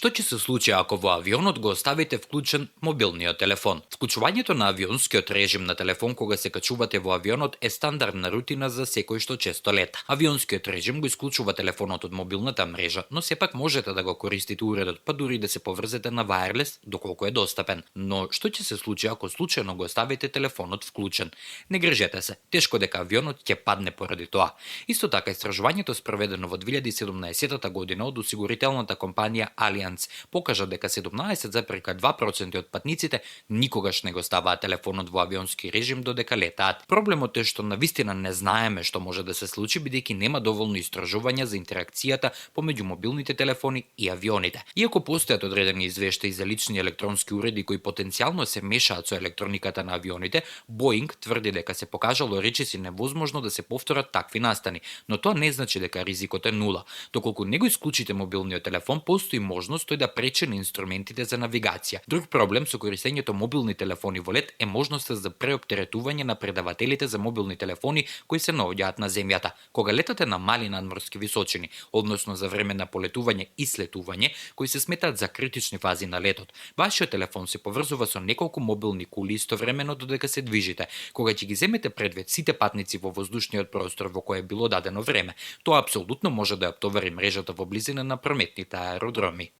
Што ќе се случи ако во авионот го оставите вклучен мобилниот телефон? Вклучувањето на авионскиот режим на телефон кога се качувате во авионот е стандардна рутина за секој што често лета. Авионскиот режим го исклучува телефонот од мобилната мрежа, но сепак можете да го користите уредот, па дури да се поврзете на вајрлес доколку е достапен. Но што ќе се случи ако случајно го оставите телефонот вклучен? Не грижете се, тешко дека авионот ќе падне поради тоа. Исто така истражувањето спроведено во 2017 година од осигурителната компанија Allianz покажа дека 17,2% од патниците никогаш не го ставаат телефонот во авионски режим додека летаат. Проблемот е што навистина не знаеме што може да се случи бидејќи нема доволно истражувања за интеракцијата помеѓу мобилните телефони и авионите. Иако постојат одредени извештаи за лични електронски уреди кои потенцијално се мешаат со електрониката на авионите, Боинг тврди дека се покажало речиси невозможно да се повторат такви настани, но тоа не значи дека ризикот е нула. Доколку не го исклучите мобилниот телефон, постои можност тој да пречи на инструментите за навигација. Друг проблем со користењето мобилни телефони во лет е можноста за преоптеретување на предавателите за мобилни телефони кои се наоѓаат на земјата. Кога летате на мали надморски височини, односно за време на полетување и слетување, кои се сметаат за критични фази на летот, вашиот телефон се поврзува со неколку мобилни кули истовремено додека се движите. Кога ќе ги земете предвид сите патници во воздушниот простор во кој е било дадено време, тоа апсолутно може да ја оптовари мрежата во близина на прометните аеродроми.